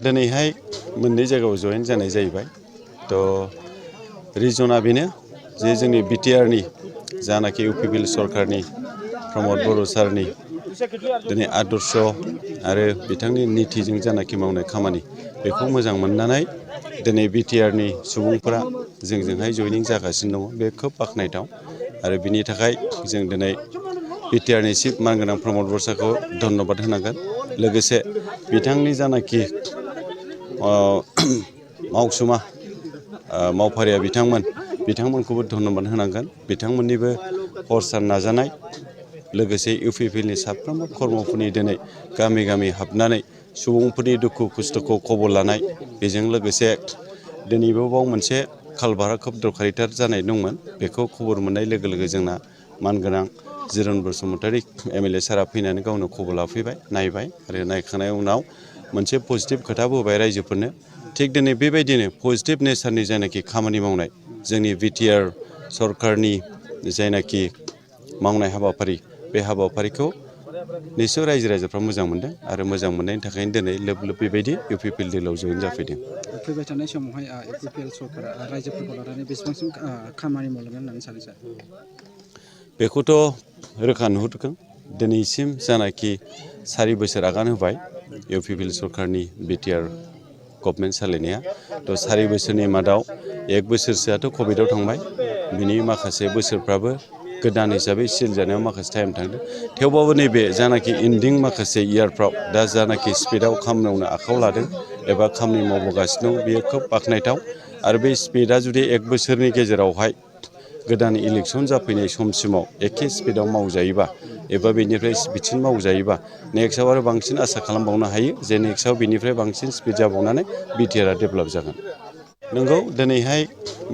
दिनैहाय मोननै जायगायाव जयेन जानाय जाहैबाय तो रिजना बेनो जे जोंनि बिटिआरनि जानाखि इउपिपिएल सरकारनि प्रमद बर' सारनि दिनै आदर्श आरो बिथांनि नीतिजों जानाखि मावनाय खामानि बेखौ मोजां मोननानै दिनै बिटिआरनि सुबुंफोरा जोंजोंहाय जयनिं जागासिनो दङ। बे खोब बाख्नायथाव आरो बिनि थाखाय जों दिनै बिटिआरनि चिफ मानगोनां प्रमद बर' सारखौ धन्यबाद होनांगोन। लोगोसे बिथांनि जानाखि मावसुमा मावफारिया बिथांमोनखौबो धन्यबाद होनांगोन। बिथांमोननिबो हर सान नाजानाय लोगोसे इउपिपिएलनि साफ्रोमबो कर्मफोरनि दिनै गामि गामि हाबनानै सुबुंफोरनि दुखु खस्थ'खौ खबर लानाय, बेजों लोगोसे दिनैबो बाव मोनसे कालभारा खोब दरखारिथार जानाय दंमोन। बेखौ खबर मोननाय लोगो लोगो जोंना मानगोनां जिरन बसुमतारी एमएलए सारा फैनानै गावनो खबर लाफैबाय, नायबाय आरो नायखांनायनि उनाव मोनसे पजिटिभ खोथा बुंबाय रायजोफोरनो। थिग दिनै बेबायदिनो पजिटिभ नेचारनि जायनाखि खामानि मावनाय जोंनि बिटिआर सरकारनि जायनाखि मावनाय हाबाफारि, बे हाबाफारिखौ निस्सय रायजो राजाफ्रा मोजां मोनदों आरो मोजां मोननायनि थाखायनो दिनै लोब लोब बेबायदि इउपिपिएल दलाव जयेन जाफैदों। फैबाय थानाय समावहाय इउपिपिएल सरकारा रायजोफोरखौ लानानै बेसेबांसिम खामानि मावलांगोन होननानै सानो सार? बेखौथ' रोखा नुहुरदों। दिनैसिम जानाखि 4 बोसोर आगान होबाय इउपिपिएल सरकारनि बिटिआर गभर्नमेन्ट सालायनाया, तो 4 बोसोरनि मादाव 1 बोसोरसोआथ' कभिडआव थांबाय। बिनि माखासे बोसोरफ्राबो गोदान हिसाबै सिल जानायाव माखासे टाइम थांदों। थेवबाबो नैबे जानाखि इन्डिं माखासे इयारफ्राव दा जानाखि स्पिडआव खामानि मावनो आखायाव लादों एबा खामानि मावबोगासिनो दं, बेयो खोब बाख्नायथाव। आरो बे स्पिडआ जुदि 1 बोसोरनि गेजेरावहाय गोदान इलेक्सन जाफैनाय समसिमाव एखे स्पिडआव मावजायोबा एबा बेनिफ्राय स्पिडसिन मावजायोबा नेक्स्टआव आरो बांसिन आसा खालामबावनो हायो जे नेक्स्टआव बेनिफ्राय बांसिन स्पिड जाबावनानै बिटिआरआ डेभेलप जागोन। नंगौ, दिनैहाय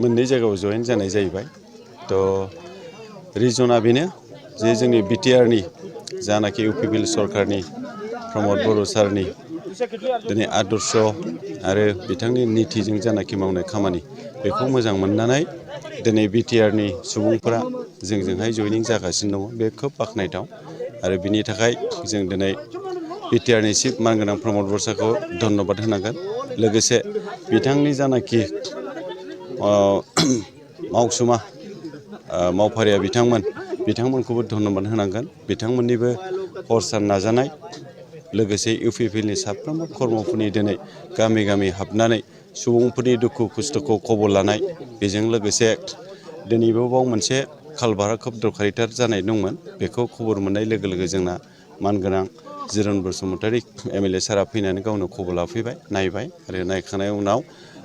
मोननै जायगायाव जयेन जानाय जाहैबाय। तो रिजना बेनो जे जोंनि बिटिआरनि जानाखि इउपिपिएल सरकारनि प्रमद बर' सारनि दिनै आदर्श आरो बिथांनि नीतिजों जानाखि मावनाय खामानि बेखौ मोजां मोननानै दिनै बिटिआरनि सुबुंफोरा जोंजोंहाय जयनिं जागासिनो दङ। बे खोब बाख्नायथाव आरो बिनि थाखाय जों दिनै बिटिआरनि चिफ मानगोनां प्रमद बर' सारखौ धन्यबाद होनांगोन। लोगोसे बिथांनि जानाखि मावसुमा मावफारिया बिथांमोनखौबो धन्यबाद होनांगोन। बिथांमोननिबो हर सान नाजानाय लोगोसे इउपिपिएलनि साफ्रोमबो कर्मफोरनि दिनै गामि गामि हाबनानै सुबुंफोरनि दुखु खस्थ'खौ खबर लानाय, बेजों लोगोसे दिनैबो बाव मोनसे कालभारा खोब दरखारिथार जानाय दंमोन। बेखौ खबर मोननाय लोगो लोगो जोंना मानगोनां जिरन बसुमतारी एमएलए सारा फैनानै गावनो खबर लाफैबाय, नायबाय आरो नायखांनायनि उनाव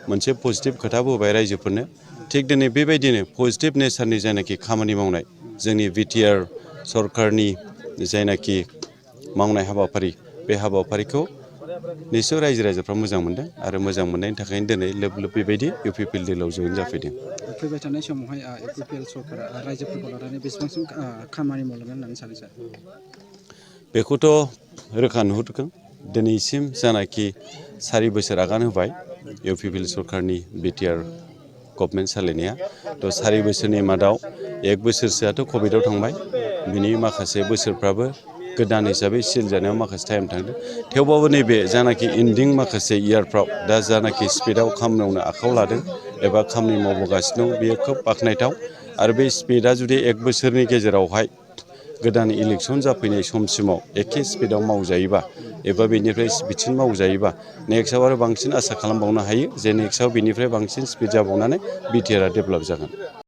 मोनसे पजिटिभ खोथा बुंबाय रायजोफोरनो। थिग दिनै बेबायदिनो पजिटिभ नेचारनि जायनाखि खामानि मावनाय जोंनि बिटिआर सरकारनि जायनाखि मावनाय हाबाफारि, बे हाबाफारिखौ निस्सय रायजो राजाफ्रा मोजां मोनदों आरो मोजां मोननायनि थाखायनो दिनै लोब लोब बेबायदि इउपिपिएल दलाव जयेन जाफैदों। फैबाय थानाय समावहाय इउपिपिएल सरकारा रायजोफोरखौ लानानै बेसेबांसिम खामानि मावलांगोन होननानै सानो सार? बेखौथ' रोखा नुहुरदों। दिनैसिम जानाखि 4 बोसोर आगान होबाय इउपिपिएल सरकारनि बिटिआर गभर्नमेन्ट सालायनाया, तो 4 बोसोरनि मादाव 1 बोसोरसोआथ' कभिडआव थांबाय। बिनि माखासे बोसोरफ्राबो गोदान हिसाबै सिल जानायाव माखासे टाइम थांदों। थेवबाबो नैबे जानाखि इन्डिं माखासे इयारफ्राव दा जानाखि स्पिडआव खामानि मावनो आखायाव लादों एबा खामानि मावबोगासिनो दं, बेयो खोब बाख्नायथाव। आरो बे स्पिडआ जुदि 1 बोसोरनि गेजेरावहाय गोदान इलेक्सन जाफैनाय समसिमाव एखे स्पिडआव मावजायोबा एबा बेनिफ्राय स्पिडसिन मावजायोबा नेक्स्टआव आरो बांसिन आसा खालामबावनो हायो जे नेक्स्टआव बेनिफ्राय बांसिन स्पिड जाबावनानै बिटिआरआ डेभेलप जागोन।